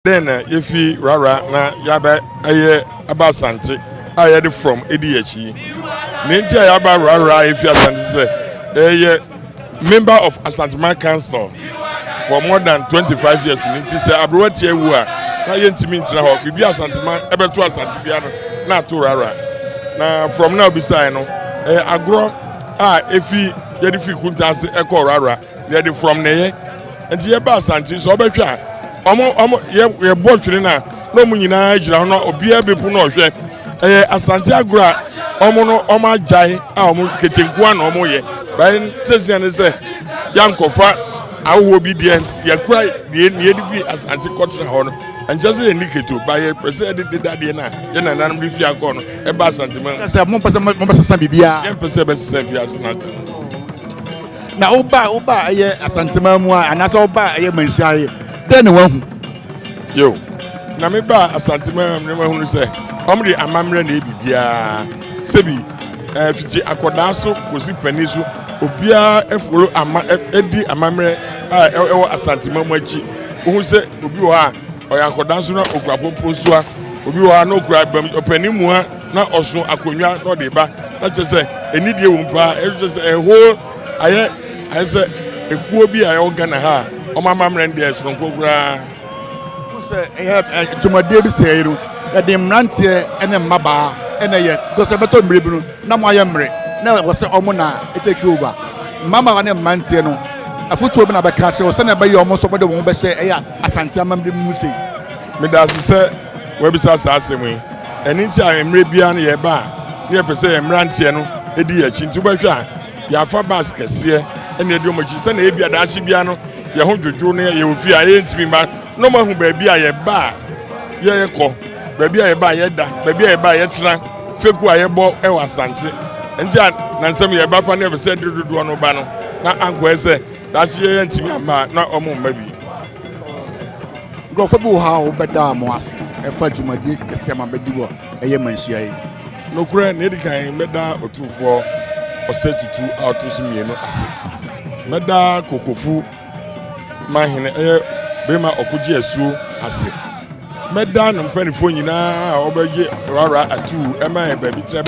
Dɛn na yɛfi Rara na yɛaba ɛyɛ aba Asante a yɛde from edi akyi yi? Nea nti a yɛaba Rara a yɛfi Asante sɛ ɛyɛ member of Asanteman Council for more than 25 years ni nti sɛ aberewa tia wu a na yɛntumi nkyerɛ hɔ biribi Asanteman ɛbɛto Asante bia no na ato Rara na from na obisae no ɛyɛ agorɔ a efi yɛde fi Kuntaase ɛkɔ Rara na yɛde from na ɛyɛ nti yɛba Asante sɛ ɔbɛhwɛ a ɔmo ɔmo yɛ yɛbɔ twene na na ɔmo nyinaa gyina hɔ na obiara bɛpu na ɔhwɛ. Ɛyɛ Asante agorɔ a ɔmo no ɔmo agyae a ɔmo ketenkua na ɔmo yɛ bɛn sɛsia ne sɛ yankɔfa ahohoɔ bi deɛ yɛkura deɛ deɛ yɛde fi Asante kɔtena hɔ no nkyɛn sɛ yɛn ni keto ba yɛ pɛ sɛ yɛde deda deɛ na yɛ nananom de fi akɔ no ɛba Asante mu. Sɛ mo mpɛ sɛ mo bɛsesa biribiara. Yɛn pɛ sɛ bɛsesa biribiara sɛ n'aka. Na woba ɛyɛ Asantema mu a anaasɛ woba ɛyɛ Manhyia yi, dɛn na wahu? Yo, na me ba Asantema mu na mahunu sɛ wɔn de amammerɛ na ɛyɛ biribiara. Sɛbi fiti akɔdaa so kɔsi panin so, obiara ɛforo ama ɛdi amammerɛ a ɛwɔ Asantema mu akyi. Wohu sɛ obi wɔ hɔ a ɔyɛ akɔdaa so na okura pomponsoa, obi wɔ hɔ a na okura ɔpanin mua na ɔso akonnwa na ɔde ba, na kyerɛ sɛ anidie wɔ mu paa. Ɛkyerɛ sɛ ɛho ayɛ sɛ ekuo bi a ɛwɔ Ghana ha a ɔmo amammerɛ no deɛ soronko koraa. Sɛ ɛyɛ dwumadie bi sɛɛ no, yɛde mmeranteɛ ne mmabaa ɛna ɛyɛ because ɛbɛtɔ mmerɛ bi no na mo ayɛ mmerɛ na ɛwɔ sɛ ɔmo na take over. Mmabaawa ne mmeranteɛ no, afotuo bi na bɛka kyerɛ wɔ sɛnea ɛbɛyɛ ɔmo nso ɔmo de wɔn bɛhyɛ ɛyɛ Asante amammerɛ mu sei? Meda ase sɛ wabisa saa asɛm yi. Ɛno nti a mmerɛ biara no yɛba a ne yɛpɛ sɛ yɛn mmeranteɛ no di yɛn akyi nti wobɛhwɛ a yɛafa bus kɛseɛ ɛna yɛde wɔn akyi sɛnea ebi adaakye biara no yɛn ho dwodwo no yɛwɔ fie a yɛntumi mma na wɔn ahu baabi a yɛba a yɛkɔ, baabi a yɛba a yɛda, baabi a yɛba a yɛtena, feku a yɛbɔ ɛwɔ Asante. Nti a nansɛm yɛba pa no yɛpɛ sɛ yɛde dodoɔ no ba no na ankɔɛ sɛ daakye yɛyɛ ntumi amma na wɔn mma bi. Nkurɔfoɔ bi wɔ ha a wɔbɛda mo ase ɛfa dwumadi kɛseɛ ma bɛdi wɔ ɛyɛ Manhyia yi? Nokorɛ, na edi kan mɛda Otumfoɔ Ɔsɛ Tutu a ɔto so mmienu ase. Mɛda Kokofu Mahene ɛyɛ bɛrima ɔkogye asuo ase. Mɛda ne mpanimfoɔ nyinaa a wɔbɛgye Rara atuu ɛma yɛ baabi tena bɛ.